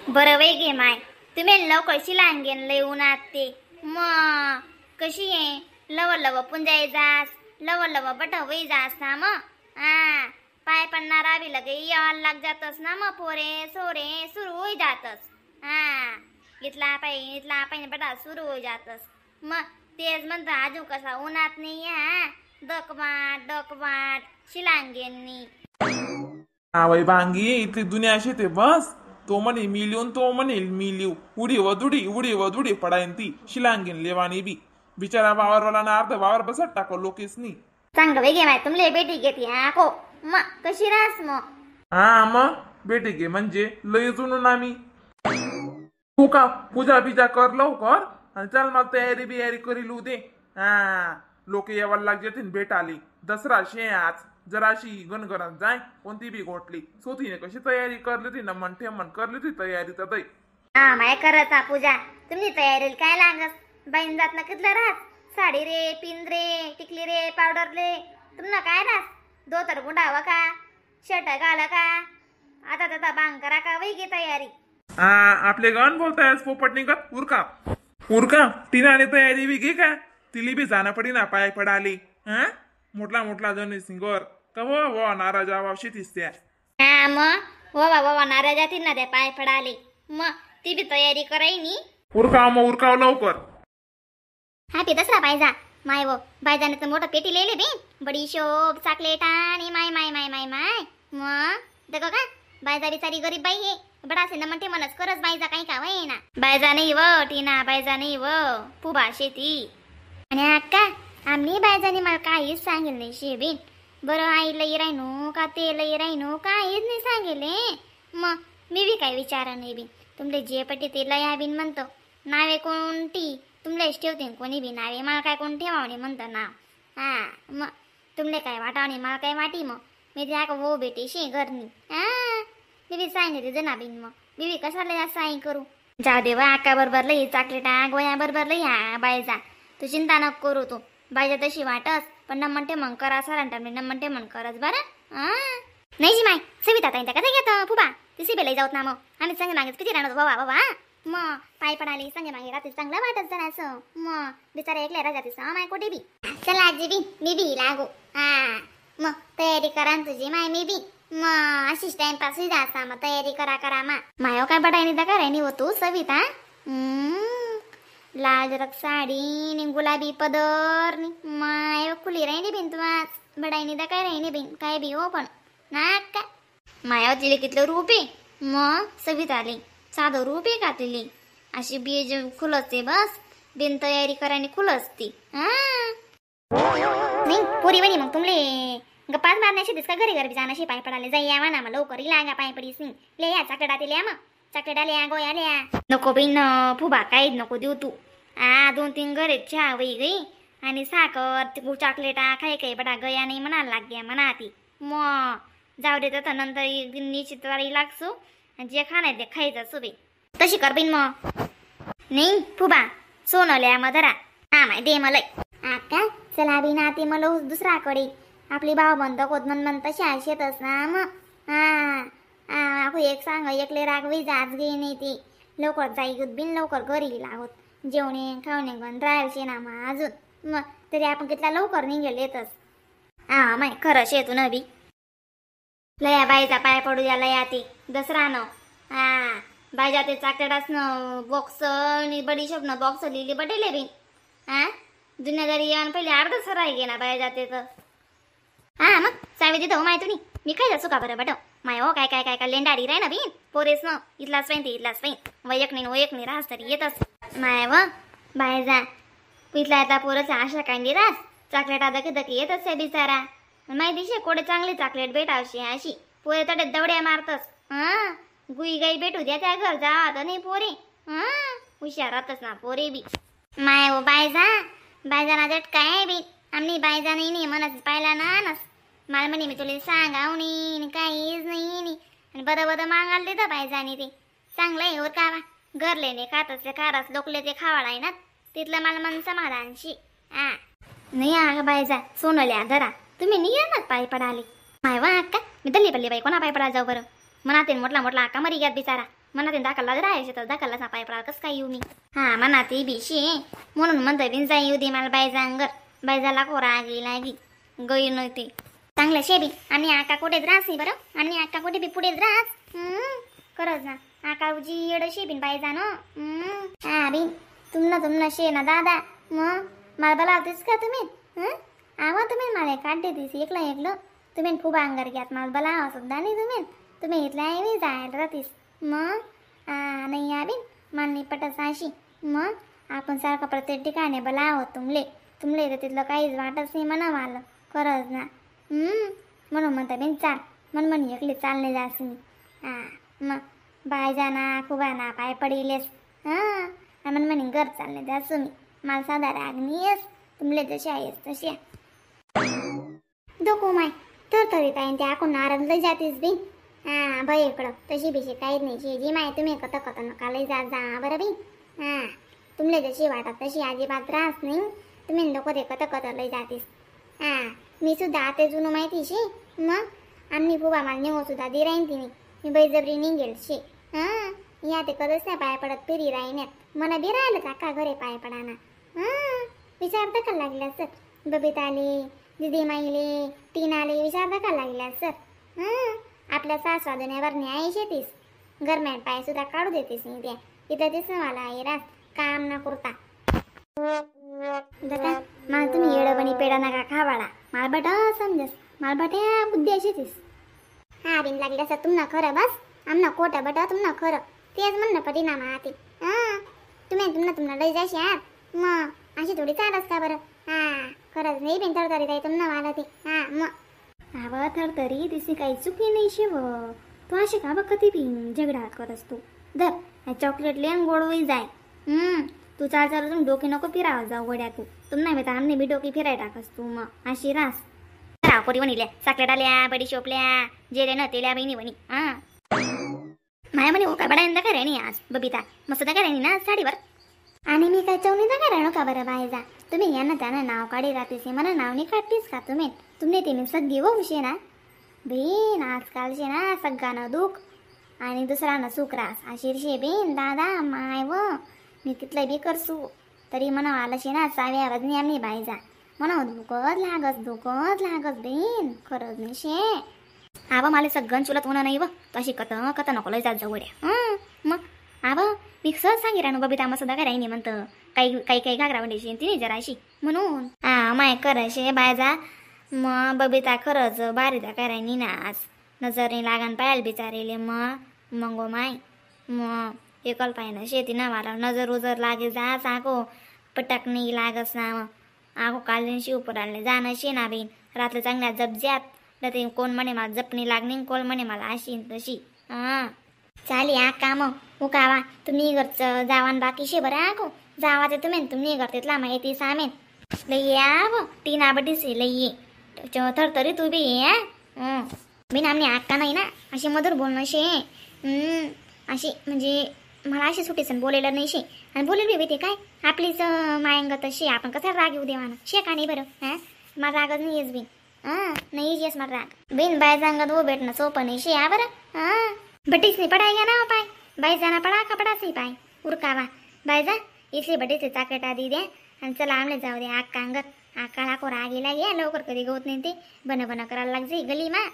बरं वै गे माय, तुम्ही लवकर शिलांगेन लय उन्हात ते मग कशी आहे लव लव पुंजाई जास, लव लव बट वै जास ना मग. हा पाय पडणार बी लगे यावायला लाग जातस ना मग, पोरे सोरे सुरू होई जातस. हा इथला पाय इथला पाय बटा सुरू होई जातस. मग तेच म्हणतो आजू कसा उन्हात नाही हा दकवाट दकवाट शिलांगेंनी. हा बाई भांगी इथली दुनिया शेते बस. तो म्हणे मी लिहून, तो म्हणे मी लिहू, उडी व दुडी उडी व दुडी पडायन ती शिलांगीन लेवानी बी. बिचारा वावरवाला ना अर्ध वावर बसत टाको लोकेसनी. चांगलं वेगे माय तुमले बेटी घेते हा को मग कशी रास मग. हा मग बेटी घे म्हणजे लय जुनून आम्ही. तू का पूजा बिजा कर लवकर आणि चल मग तयारी बियारी करी लू दे. हा लोक यावायला लाग जातील भेट आली दसरा शे आज जराशी गणगणत जाय कोणती बी गोठली सोतीने कशी तयारी करली होती ना मन ठेमन करली होती तयारी तर दई. हा माय करत हा पूजा तुमची तयारी काय लागस बाईन जात ना कितलं राहत साडी रे पिन रे टिकली रे पावडर रे तुमना काय राहत धोतर गुंडावा का शर्ट घाला का आता तता बांग करा का वै गे तयारी. हा आपले गण बोलताय पोपट निघत उरका उरका टिनाने तयारी बी घे का तिली बी जाणं पडी ना पाय पडाली. हा मोठला मोठला जण सिंगर कव व नाराज आवा शेतीस त्या. हा मग हो बाबा नाराज जातील ना त्या पाय पडाले मग ती बी तयारी करायनी. उरकाव मग उरकाव लवकर. हॅपी दसरा पाहिजा माय वो बायजाने तर मोठं पेटी लिहिले बी बडी शोभ चाकलेट आणि माय माय माय माय माय मग देखो का बायजा बिचारी गरीब बाई आहे बडा असे म्हणते मनच करच बायजा काही का वय ना बायजा नाही व टीना बायजा नाही व पुबा शेती. आणि अक्का आम्ही बायजाने मला काहीच सांगेल नाही शेबीन बरं आई लई राहिनो का ते लई राहिनो काहीच नाही सांगेल मग मी बी काही विचारा नाही बिन तुमले जे पटी ते लया बिन म्हणतो नावे कोणती तुमलेच ठेवते कोणी बी नावे मला काय कोण ठेवावणे म्हणतं नाव. हा मग तुमले काय वाटावणे मला काय वाटी मग मी त्या का वो बेटी शे घरनी. हा मी बी सांगते ते जना बिन मग मी बी कशाला साई करू जाऊ देवा आका बरोबर लई चाकलेटा गोया बरोबर लई हा बायजा तू चिंता नको करू तू बायजा तशी वाटस पण न म्हणते मग करा सरांटा न म्हणते मग करस बरं. हा नाही जी माय सविता ताई त्या कसा घेतं फुबा तिसी बेलाई जाऊत ना मग आम्ही संगे मागेच किती राहणार बाबा बाबा मग पाय पडाले संगे मागे रात्री चांगलं वाटत जरासं मग बिचारा एकल्या राजा तिचा माय कोठे बी. चला आजी बी मी बी लागू. हा मग तयारी करा न तुझी माय मी बी मग अशीच टाइमपास जाता मग तयारी करा करा मा मायो काय बडायनी दा करायनी हो तू सविता. लाल रंग साडी नि गुलाबी पदर नि माय खुली राहिली बिन तू आज बडायनी दा काय राहिली बिन काय बी हो पण ना काय माया तिले कितलं रूप आहे मग सविता आली साधं रूप आहे का तिली अशी बीज खुलसते बस बिन तयारी करायनी खुलसती. हा नाही पोरी बनी मग तुमले गप्पाच मारण्याशी दिस का घरी घरी जाण्याशी पाय पडाले जाई यावा ना मग लवकर लागा पाय पडीस नाही ले या चाकडा ते लिया मग चाकडा लिया गोया लिया नको बिन फुबा काहीच नको देऊ तू. आ 2-3 घरे चहा वही गई आणि साखर चॉकलेटा काही काही बडा गया नाही म्हणायला लाग गया म्हणा ती मग जाऊ दे तर नंतर निश्चित वारी लागसू आणि जे खाणार ते खायचं सुबे तशी कर बिन मग. नाही फुबा सोनं लिया मग धरा. हा माय दे मला आका चला बिना ते मला दुसराकडे आपली भाव बंद कोत मन मन तशी शेतच ना मग. हा हा एक सांग एकले रागवी जाच गे नाही ती लवकर जाई बिन लवकर घरी लागत जेवणे खावणे गण राहायचे ना मग अजून मग तरी आपण कितला लवकर निघेल येतच. हा माय खरं शेतू न बी लया बाईचा पाय पडू द्या लया ती दसरा न. हा बायजा ते चाकडास न बॉक्स आणि बडीशोप न बॉक्स लिहिली बटेले बिन. हा दुनियादारी येऊन पहिले अर्ध सराय गे ना बाया जाते तर. हा मग चावी देतो हो माय तुम्ही मी काय जासू का बरं बटव माय हो काय काय काय काय लेंडारी राय ना बिन पोरेस न इथलाच पाहिजे ते इथलाच पाहिजे वयक नाही वयक नाही राहस तरी येतच माय व बाय जा इथला आता पोरच आशा कांडी रास चाकलेट दके दके येतच आहे बिचारा माहिती शे कोडे चांगली चाकलेट भेटावशी अशी पोरे तडे दवड्या मारतस. हा गुई गाई भेटू द्या त्या घर जा आता नाही पोरे. हा हुशारातच ना पोरे बी माय हो बाय जा बायजा ना काय बी आम्ही बायजा नाही नाही म्हणत पाहिला ना नस मला म्हणे मी तुला सांगाव नाही काहीच नाही आणि बरं बरं मागायला देतं बायजाने ते चांगलं आहे हो का घरले नाही खातच ते खारास लोकले ते खावाळा आहे ना तिथलं मला मन समाधानशी. हा नाही अगं बायजा सोनल्या धरा तुम्ही नाही येणार पाय पडाले माय वा अक्का मी दल्ली पल्ली बाई कोणा पाय पडायला जाऊ बरं मनात मोठला मोठला अक्का मरी ग्यात बिचारा. मना ते दाखल राहायचे तर दाखलला पाय पडा कसं काय येऊ मी. हा मना ते बी शे म्हणून म्हणतं बिन जाई येऊ दे मला बायजा अंगर बायजाला को रागी लागी गई नव्हती चांगलं शे बी. आणि आका कुठेच राहस नाही बरं आणि आका कुठे बी पुढेच राहस. खरंच ना आका उजी येड शे बिन बायजा ना. हा बिन तुमना तुमना शे ना दादा मग मला बोलावतेस का तुम्ही. हं आवा तुम्ही मला काढते तीस एकलं एकलं तुम्ही खूप अंगार घ्यात मला बोलावा सुद्धा नाही तुम्ही तुम्ही इथल्या आई जायला राहतीस मग. नाही आबिन मला नाही पटत अशी मग आपण सारखं प्रत्येक ठिकाणी बोलावं तुमले तुमले तर तिथलं काहीच वाटत नाही म्हणा मला खरंच ना. म्हणून म्हणता बिन चाल मन म्हण एकली चालणे जास मी. हा मग बाय जाना खूप ना पाय पडिलेस. हां आणि म्हणे घर चालणे जासू मी मला साधा राग नाही येस तुमले जसे आहेस तसे डोको माय तर तरी ताईन ते आकून नाराज लय जातीस बी. हा बाई इकडं तशी बिशी काहीच नाही शे जी माय तुम्ही कत कत नका लय जा जा बरं बी. हां तुमले जशी वाटत तशी अजिबात त्रास नाही तुम्ही नको ते कत कत लय जातीस. हां मी सुद्धा आता जुनं माहिती शे मग आम्ही फुबा मला निघू सुद्धा दे राहीन तिने मी बैजबरी निघेल शे. हां या ते करत नाही पाय पडत फिरी राहीन्यात मला बी राहिलं काका घरे पाय पडाना. हां विचार का लागला सर बबिता आले दिदी माईले टीन आले विचार का लागला सर. हां आपल्या सासवादण्यावर न्याय शेतीस गरम्यात पाय सुद्धा काढू देतेस नाही त्या इथं तेच ना मला आई रास काम ना करता. दादा मला तुम्ही येडबणी पेडा नका खावाडा मला बटा समजस मला बट्या बुद्धी अशी तीस. हा बिन लागली असं तुमना खरं बस आमना खोटं बटा तुमना खरं तेच म्हणणं परिणाम आती. हां तुम्ही तुमना तुमना लई जाशी यार मग अशी थोडी चालस का बरं. हा खरंच नाही बिन थरथरी ताई तुमना मला ते. हा मग आवा थरथरी दिसी काही चुकी नाही शिव तू अशी का बघ कधी बी झगडा करस तू धर चॉकलेट लेन गोड होई जाय. तू चाल चाल तुम्ही डोके नको फिरावं जाऊ गड्या तू तुम नाही तर आमने बी डोके फिराय टाकस तू मग अशी रास रावकोरी वणील्या साकलेट आल्या बडी शोपल्या जेले न तेल्या बहिणी वणी. हा माया म्हणे हो का बडा का रेणी आज बबिता मस्त का रेणी ना साडीवर. आणि मी काय चवणी का रेणू का बरं बायजा तुम्ही यांना त्यांना नाव काढी राहतेस मला नाव नाही काढतीस का तुम्ही तुमने ते मी सगळी वो शे ना बीन आजकालचे ना सगळ्यांना दुःख आणि दुसऱ्यांना सुख रास अशी शे बीन दादा माय व मी तिथलं बी करसू तरी म्हणा आलं शे ना साव्या वजनी आम्ही बायजा म्हणा दुखत लागस दुखत लागस बीन खरंच नाही शे. आवा मला सगळं चुलत होणं नाही व तशी कत कत नको लय जात जवळ. मग आवा मी सहज सांगे रानू बबिता मग सुद्धा काय राही म्हणतं काही काही काही घागरा वंडीशी तिने जराशी म्हणून. हा माय खरं बायजा मग बबिता खरंच बारीदा काय राही ना आज नजर नाही लागान पाहायला बिचारेले मग मंगो माय मग एकल पाहिजे शेती ना मला नजर उजर लागे जा आगो पटक नाही लागस ना मग आगो काल शिव आणले जाणं शे ना बीन रात्र चांगल्या जपज्यात ते कोण म्हणे मला जपणी लागणी कोण म्हणे मला अशी तशी. हां चाली आ काम उकावा तुम्ही घरचं जावान बाकी शे बरं आगो जावाचे तुम्ही तुम्ही घर तिथला माहिती सामेन लई या व टीन आबडीस लई ये थरथरी तू बी ये. बिन आम्ही आक्का नाही ना अशी मधुर बोलणं शे अशी म्हणजे मला अशी सुटीसन बोलायला नाही शे आणि बोलेल बी ते काय आपलीच मायंगत शे आपण कसं राग येऊ देवाना शे का नाही बरं. हां मला रागच नाही येस बिन. हां नाही येस मला राग बिन बाय सांगत हो भेटणं सोपं नाही शे हा बरं. हां बटीस नाही पडाय घ्या ना पाय बाय जाना पडा कपडाच पाय उरकावा बाय जा इसली बटीचे चाकलेट आधी द्या आणि चला आमले जाऊ द्या आक्का अंगत आकाळा को राग गेला घ्या लवकर कधी गवत नाही ते बन बन करायला लागजे गली मा.